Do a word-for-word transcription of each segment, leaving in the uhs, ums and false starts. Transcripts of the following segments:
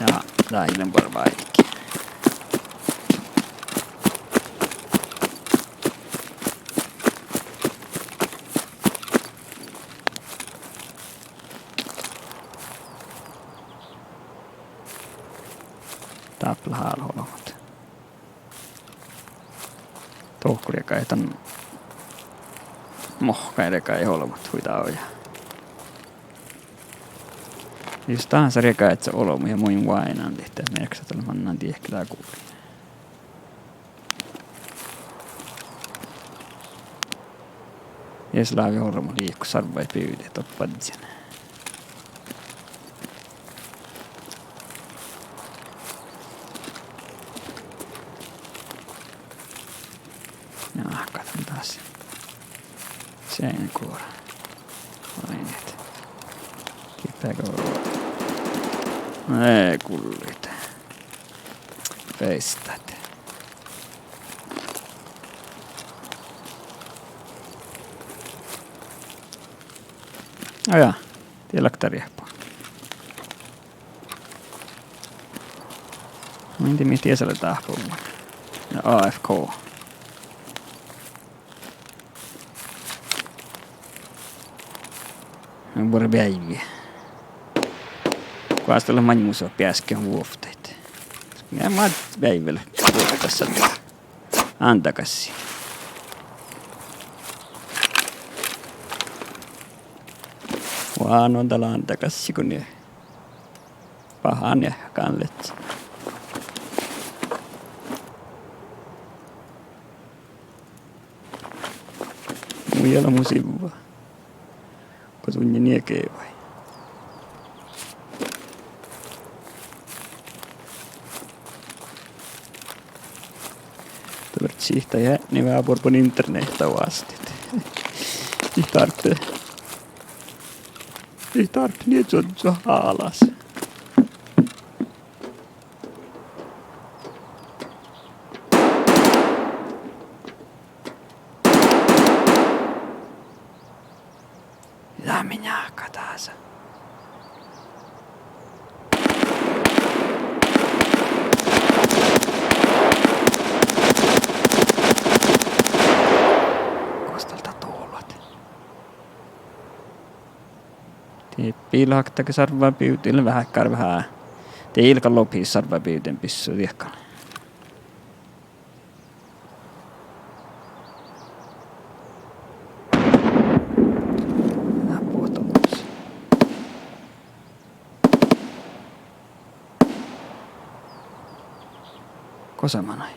Ja, dá ii lean buorre váiki. Dáppe leat hála olbmot. Dohko riegájehit dan, mohkai riegájehit olbmot hui dávjá. Jus dás riegájehit olbmot ja muin oaidnán dihte, mearkkaša dat leat mannán diehke dá gulii. Ieš lávii orrut liikot sarvvaid bivdit doppe badján. Ja, áhkku dan dás. Seainnaguora. Oainnit. Gitta go. E, gullit. Feisttat. Á, ja. Die lakta riehpa. Mii in dieđe mii dies lea dáhpáhuvvon. Ja A F K. Buorre beaivvi. Goas dat lea maid mus beaskkin vuovttain? Ja maid beaivvel vuovttassat. Ándagassii. Oaidnán dal ándagassii go nie. Bahánii gánleččat. Mu ii leat mu sivva. Go dunnje nie gevai. Dat lea sihta ja ni vea buorbon internehta oastit. Ii dárppa, ii dárppa nie čuožžu alas. Ja minä áhkku dasa. Gos dal dat dohko leat? Die ii lean oktage sarvvá bivdit, ii lean veaháš veahá. Die ii lean gal lobhis sarvvá bivdit bissu diekkár. Na, bohtomus. Gosa manai?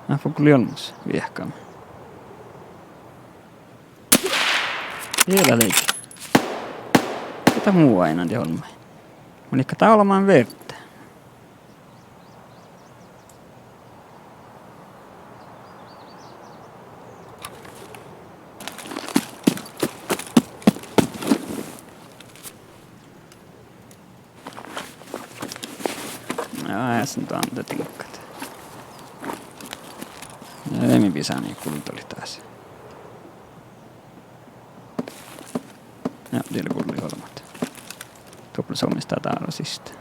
Na, fog lei olmmoš viehkama. Ieš lei. Ii dat mu oaidnán die olmmái. Mun ii gal dá olbmán virdda. Ja, ja, son dan de diŋggat. Ja, de mii bisániid guldalit dás. Ja, die lea gulli olbmot. Doppe lea somá dat dára siste.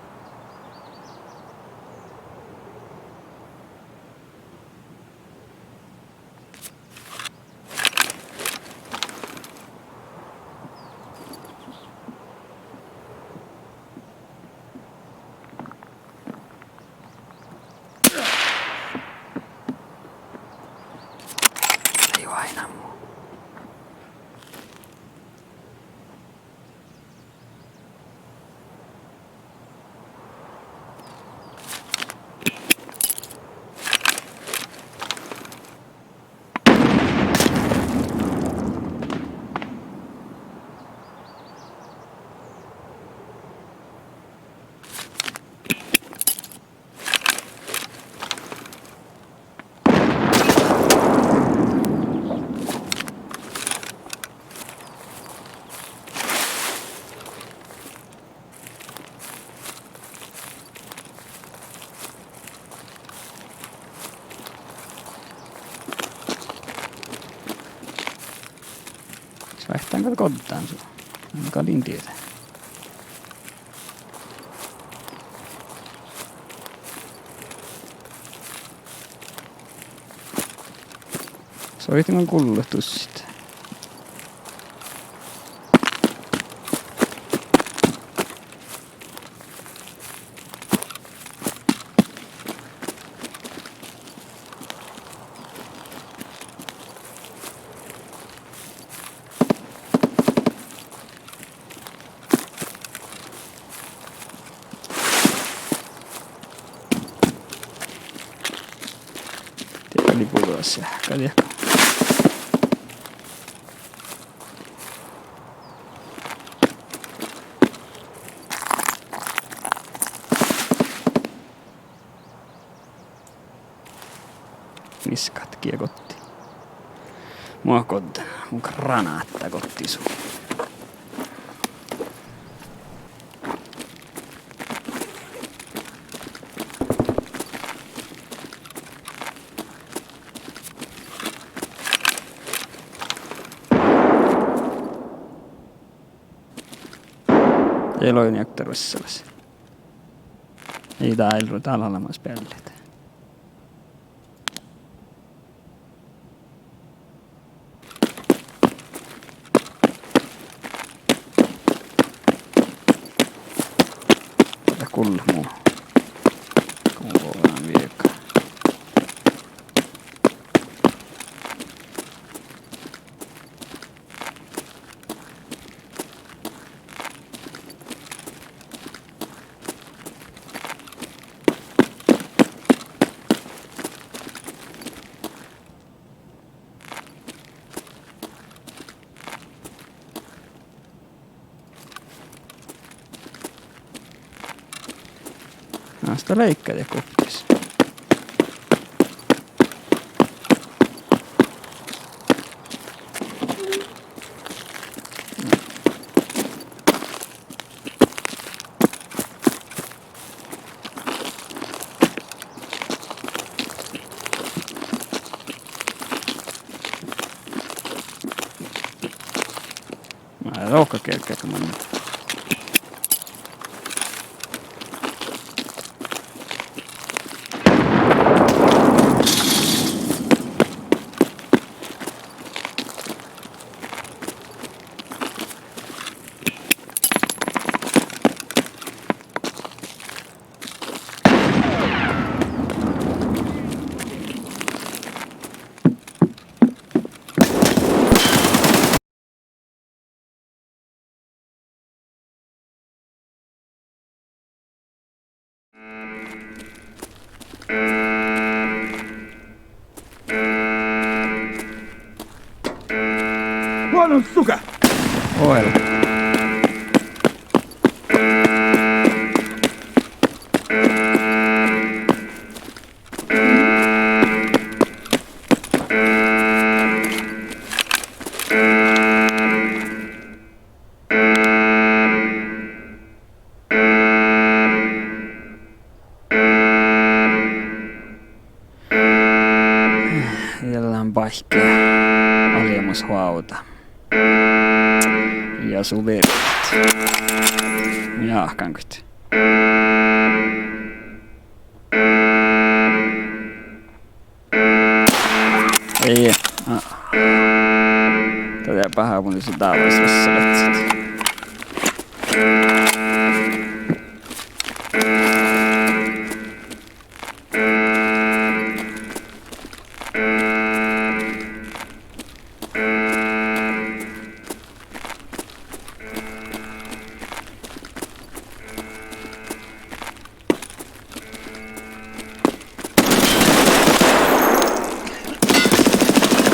Ei oaidná mu. Vaittán gal goddán su. En gal in dieđe. Soaitin gal gullet dussit. Dieđe lei buođas seahka diekko. Niskat gie gotti. Mo goddán, mu granáta gotti su. Elo in jakta ruossalas. Ii dál ru-, dál leat mat beallit. Dat gullet mu. Gullet viega. Na, sta leigga de guvttis. Lohká kerggat manne. Huonon suka! Oel. Ja lean báikki aliemus hoavda. Ja su virt. Jáhkán goit. Ii. Á. Dat lea beaháš, mun in su dávas vissa ledjet.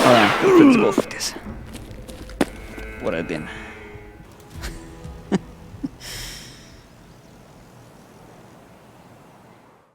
Aa, dat lei guvttis. Vuordin.